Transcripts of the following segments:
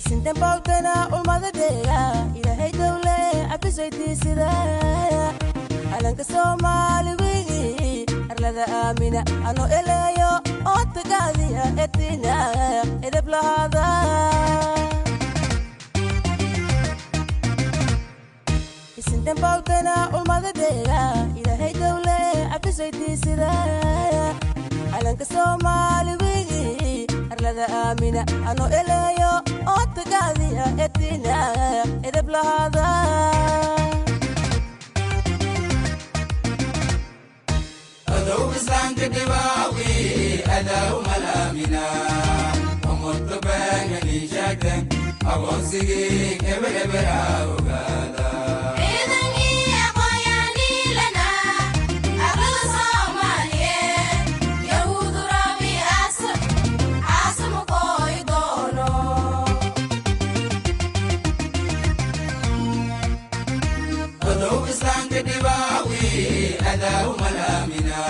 Isindambawtana ulmadadeega ilaahay dowle afisaytiisida calanka Soomaali wigi arlada aamina ano eleeyo oo tagaadiya etina edeb lahaada. Isindambawtana ulmadadeega ilaahay dowle afisaytiisida calanka Soomaali wigi arlada aamina ano eleeyo oo tagaadiya etina edeb lahaada. أدو إسلام كدباوي أدو ملامنا ومطبقني شكلك أبوسيك إبر إبر أوغادا. أدو إسلام كدباوي أدو ملامنا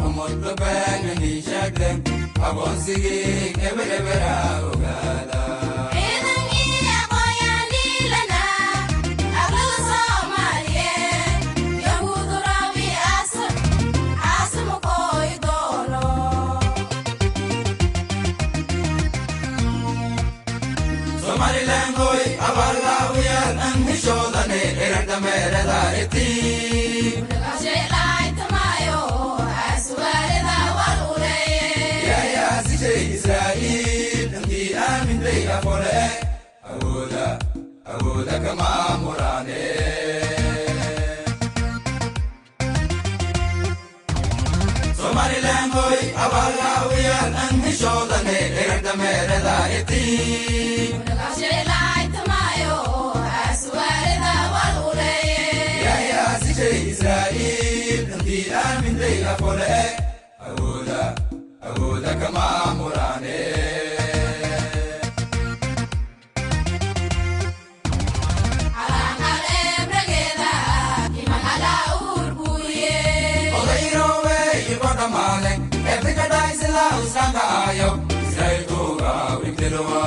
ومطبقني شكلك أبوسيك إبر إبر أوغادا. Somaliland hoy abalawiyal an hishoodane eradameerada eti yayaasishay Israa'iil intii aamintay afole awooda awooda kama muraane. Somaliland hoy abalawiyal an hishoodane eradameerada eti yayaasishay Israa'iil intii aamintay afole awooda awooda kama muraane. Odayrowe ibo dhammaale efikadhaisila usankaayo Israa'iilkuga wigdirowa.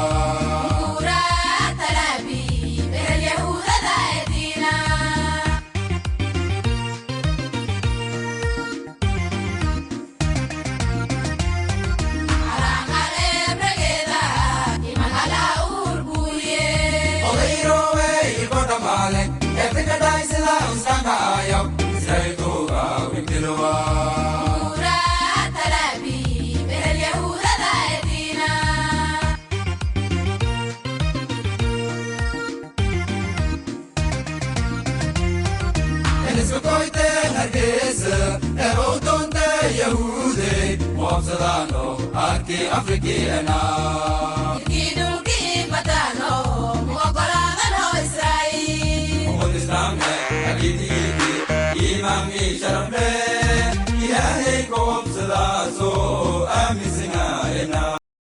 Odayrowe ibo dhammaale efikadhaisila usankaayo Israa'iilkuga wigdirowa. Iskoyte Hargeysa eewdonte Yahude moobsadano arki Afrikiana.